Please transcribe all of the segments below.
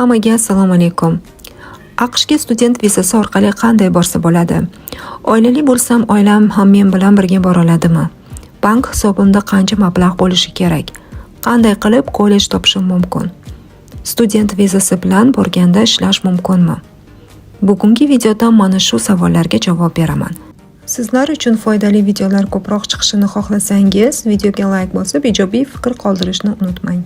Hammaga assalomu alaykum. AQShga student vizasi orqali qanday borsa bo'ladi? Oilali bo'lsam, oilam ham men bilan birga bora oladimi? Bank hisobimda qancha mablag' bo'lishi kerak? Qanday qilib kollej topishim mumkin? Student vizasi bilan borganda ishlash mumkinmi? Bugungi videoda mana shu savollarga javob beraman. Sizlar uchun foydali videolar ko'proq chiqishini xohlasangiz, videoga layk bosib, ijobiy fikr qoldirishni unutmang.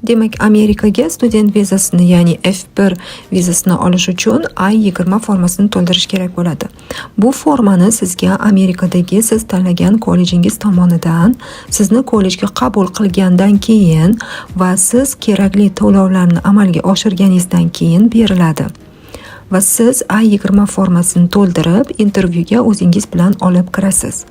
Demak, Amerikaga student vizasini, ya'ni F1 vizasini olish uchun I-20 formasini to'ldirish kerak bo'ladi. Bu formani sizga Amerikadagi siz tanlagan kollejingiz tomonidan sizni kollejga qabul qilgandan keyin va siz kerakli to'lovlarni amalga oshirganingizdan keyin beriladi. Va siz I-20 formasini to'ldirib, intervyuga o'zingiz bilan olib kirasiz.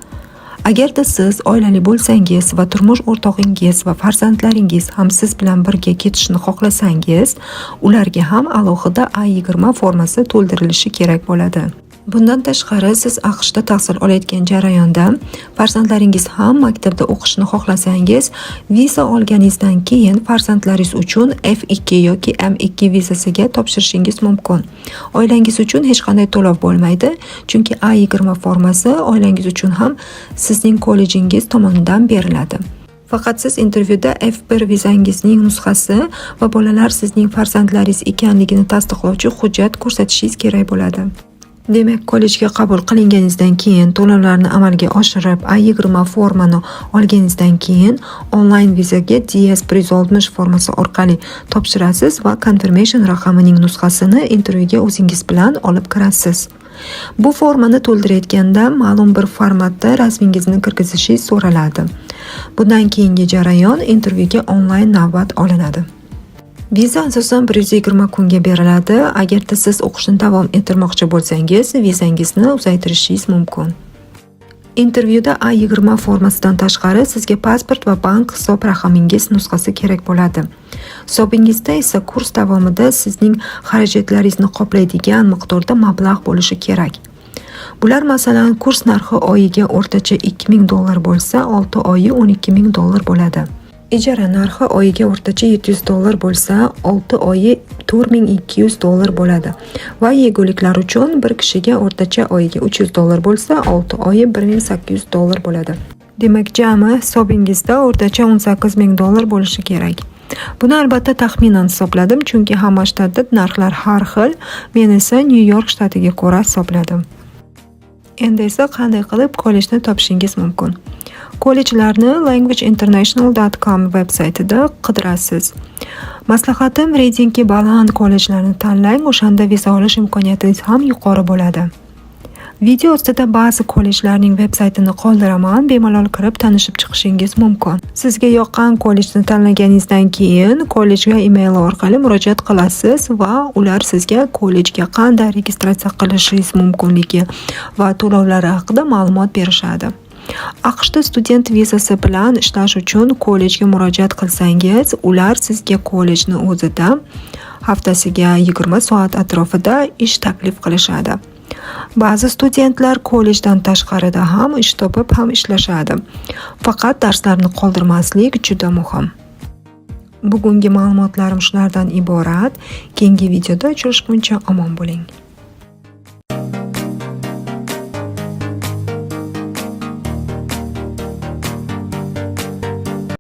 Agarda siz oilali bo'lsangiz va turmush o'rtog'ingiz va farzandlaringiz ham siz bilan birga ketishni xohlasangiz, ularga ham alohida I-20 formasi to'ldirilishi kerak bo'ladi. Bundan tashqari, siz AQShda tahsil olayotgan jarayonda farzandlaringiz ham maktabda o'qishni xohlasangiz, viza olganingizdan keyin farzandlaringiz uchun F2 yoki M2 vizasiga topshirishingiz mumkin. Oilangiz uchun hech qanday to'lov bo'lmaydi, chunki I-20 formasi oilangiz uchun ham sizning kollejingiz tomonidan beriladi. Faqat siz intervyuda F1 vizangizning nusxasi va bolalar sizning farzandlaringiz ekanligini tasdiqlovchi hujjat ko'rsatishingiz kerak bo'ladi. Demak, kollejga qabul qilinganingizdan keyin to'lovlarni amalga oshirib, I-20 formani olganingizdan keyin onlayn vizaga DS 160 formasi orqali topshirasiz va confirmation raqamining nusxasini intervyuga o'zingiz bilan olib kirasiz. Bu formani to'ldirayotganda ma'lum bir formatda rasmingizni kirgizishingiz so'raladi. Bundan keyingi jarayon intervyuga onlayn navbat olinadi. Viza asosan 120 kunga beriladi. Agarda siz o'qishni davom ettirmoqchi bo'lsangiz, vizangizni uzaytirishingiz mumkin. Intervyuda I-20 formasidan tashqari sizga pasport va bank hisob raqamingiz nusxasi kerak bo'ladi. Hisobingizda esa kurs davomida sizning xarajatlaringizni qoplaydigan miqdorda mablag' bo'lishi kerak. Bular, masalan, kurs narxi oyiga o'rtacha 2000 dollar bo'lsa, 6 oyi 12 ming dollar bo'ladi. Ijara narxi oyiga o'rtacha 700 dollar bo'lsa, 6 oyi 4200 dollar bo'ladi. Va yeguliklar uchun bir kishiga o'rtacha oyiga 300 dollar bo'lsa, 6 oyi 1800 dollar bo'ladi. Demak, jami hisobingizda o'rtacha 18 ming dollar bo'lishi kerak. Buni albatta taxminan hisobladim, chunki hamma shtatda narxlar har xil. Men esa Nyu-York shtatiga ko'ra hisobladim. Endi esa qanday qilib kollejni topishingiz mumkin? Kollejlarni languageinternational.com veb saytida qidirasiz. Maslahatim, reytingi baland kollejlarni tanlang, o'shanda viza olish imkoniyatingiz ham yuqori bo'ladi. Video ostida ba'zi kollejlarning veb saytini qoldiraman, bemalol kirib tanishib chiqishingiz mumkin. Sizga yoqqan kollejni tanlaganingizdan keyin kollejga email orqali murojaat qilasiz va ular sizga kollejga qanday registratsiya qilishingiz mumkinligi va to'lovlari haqida ma'lumot berishadi. AQShda student vizasi bilan ishlash uchun kollejga murojaat qilsangiz, ular sizga kollejni o'zida haftasiga 20 soat atrofida ish taklif qilishadi. Ba'zi studentlar kollejdan tashqarida ham ish topib ham ishlashadi. Faqat darslarni qoldirmaslik juda muhim. Bugungi ma'lumotlarim shulardan iborat. Keyingi videoda uchrashguncha omon bo'ling.